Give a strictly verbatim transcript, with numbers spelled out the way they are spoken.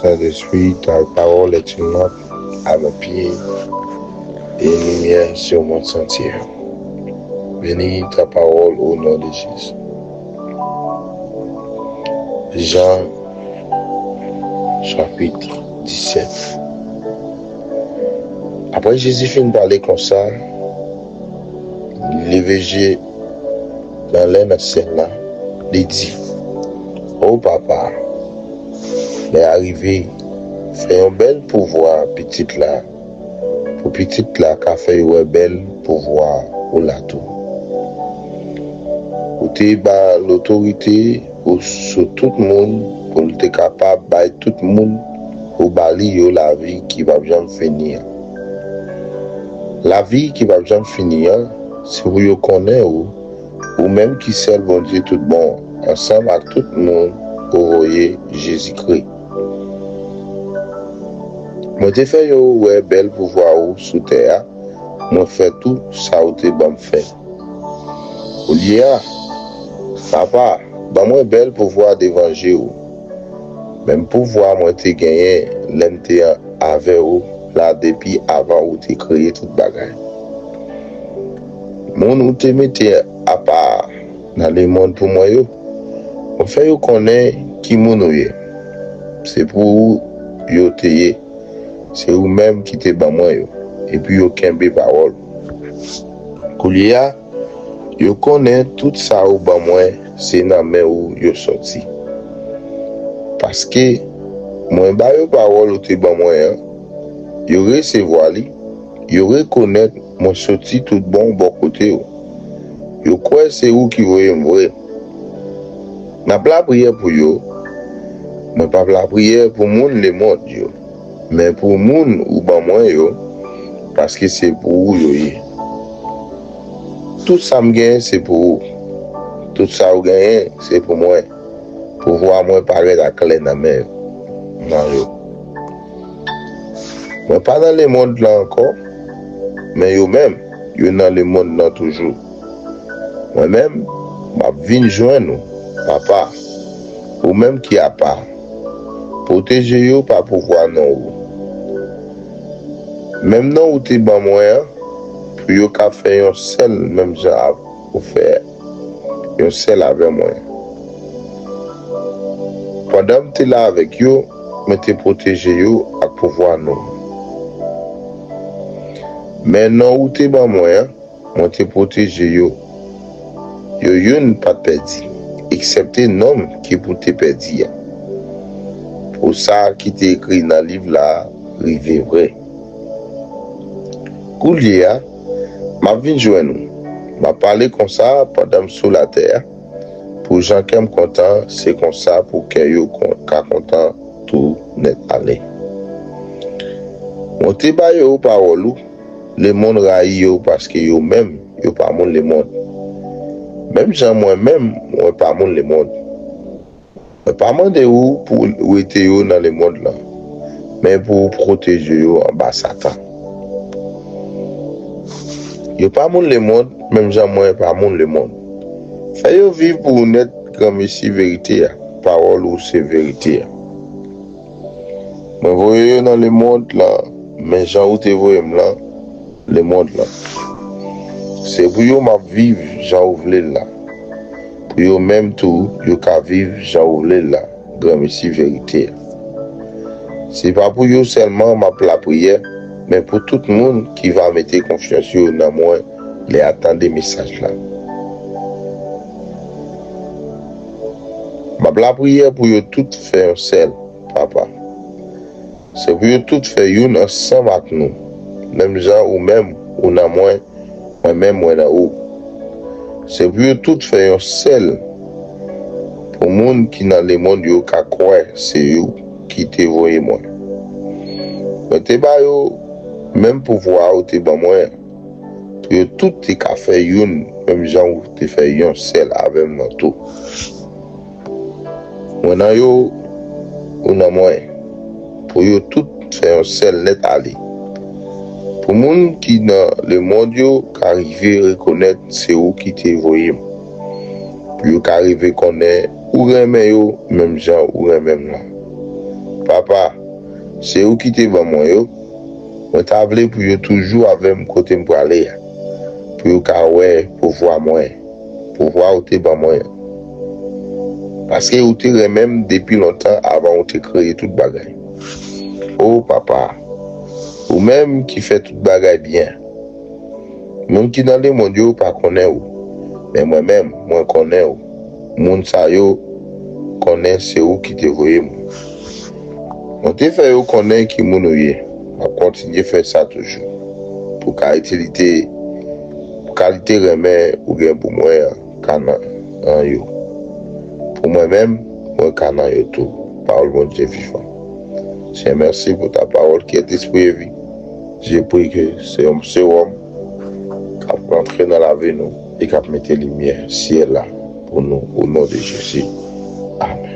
Saint-Esprit, ta parole est une lampe à mes pieds et une lumière sur mon sentier. Bénis ta parole au nom de Jésus. Jan, chapit disèt. Apre Jezi fin pale konsa, li leve je l anlè nan syèl la, li di, O Papa, lè a rive, fè yon bèl pouvwa pitit la, pou pitit la ka fè yo wè bèl pouvwa ou la tou. Ou te ba l otorite ou sou tout moun, pou l te kapab bay tout moun ou ba li yo lavi ki p ap janm fini an. Lavi ki p ap janm fini an, se pou yo konnen ou, ou menm ki sèl Bondye tout bon, ansanm ak tout moun ou voye, Jezikri. Mwen te fè yo wè bèl pouvwa ou sou tè a, mwen fè tou sa ou te ban m fè. Koulye a, Papa, ban mwen bèl pouvwa devan je ou, menm pouvwa mwen te genyen lè m te avè ou la depi avan ou te kreye tout bagay. Moun ou te mete apa nan lemonn pou mwen yo, mwen fè yo konnen ki moun ou ye. Se pou ou yo te ye. Se ou menm ki te ban mwen yo, epi yo kenbe pawòl ou. Koulye a, yo konnen tout sa ou ban mwen, se nan men ou yo soti. Paske mwen ba yo pawòl ou te ban mwen an, yo resevwa li, yo rekonèt mwen soti tout bon bò kote ou. Yo kwè se ou ki voye m vre. M ap lapriyè pou yo. Mwen p ap lapriyè pou moun lemonn yo, men pou moun ou ban mwen yo, paske se pou ou yo ye. Tout sa m genyen se pou ou. Tout sa ou genyen se pou mwen. Pouvwa mwen parèt aklè nan men nan yo. Mwen pa nan lemonn lan ankò, men yo menm, yo nan lemonn lan toujou. Mwen menm, m ap vin jwenn ou, Papa, ou menm ki apa. Pwoteje yo pa pouvwa non ou. Menm non ou te ban mwen an, pou yo ka fè yon sèl menm jan ak ou fè yon sèl avè mwen. Pandan m te la avèk yo, mwen te pwoteje yo ak pouvwa non. Men non ou te ban mwen an, mwen te pwoteje yo. Yo youn pa t pèdi, eksèpte non m ki pou te pèdi a, pou sa ki te ekri nan liv la a rive vre. Koulye a, m ap vin jwenn ou. M ap pale konsa pandan m sou latè a, pou jan kè m kontan, se konsa pou kè yo kon- ka kontan tou nèt ale. Mwen te ba yo pawòl ou, lemonn rayi yo paske yo menm, yo pa moun lemonn. Menm jan mwen menm, mwen pa moun lemonn. Mwen pa mande ou pou w rete yo nan lemonn lan, men pou w pwoteje yo anba Satan. Yo pa moun lemonn, menm jan mwen pa moun lemonn. Fè yo viv pou ou nèt, granmesi verite a. Pawòl ou se verite a. Mwen voye yo nan lemonn lan, men jan ou te voye m lan, lemonn lan. Se pou yo m ap viv jan ou vle l la. Pou yo menm tou, yo ka viv jan ou vle l la, granmesi verite a. Se pa pou yo sèlman m ap lapriyè, men pou tout moun ki va mete konfyans yo nan mwen lè a tande mesaj la. M ap lapriyè pou yo tout fè yon sèl, Papa. Se pou yo tout fè youn ansanm ak nou, menm jan ou menm ou nan mwen, mwen menm mwen nan ou. Se pou yo tout fè yon sèl, pou moun ki nan lemonn yo ka kwè se ou ki te voye mwen. Mwen te ba yo menm pouvwa ou te ban mwen, pou yo tout te ka fè youn, menm jan ou te fè yon sèl avè m nan tou. Mwen nan yo, ou nan mwen, pou yo tout fè yon sèl nèt ale. Pou moun ki nan lemonn yo ka rive rekonèt se ou ki te voye m. Pou yo ka rive konnen ou renmen yo menm jan ou renmen m lan. Papa, se ou ki te ban mwen yo. Mwen ta vle pou yo toujou avè m kote m prale a, pou yo ka wè pouvwa mwen, pouvwa ou te ban mwen an. Paske ou te renmen m depi lontan avan ou te kreye tout bagay. O Papa, ou menm ki fè tout bagay byen. Moun ki nan lemonn yo pa konnen ou, men mwen menm, mwen konnen ou. Moun sa yo konnen se ou ki te voye m. Mwen te fè yo konnen ki moun ou ye. M ap kontinye fè sa toujou. Pou kalite, pou kalite renmen ou gen pou mwen an, ka nan an yo. Pou mwen menm, mwen ka nan yo tou. Pawòl Bondye vivan. Senyè, mèsi pou ta pawòl ki est esprit et vie. Je prie que se yon sewòm k ap rantre nan lavi nou e k ap mete limyè syèl la pou nou, o non de Jezi. Amèn.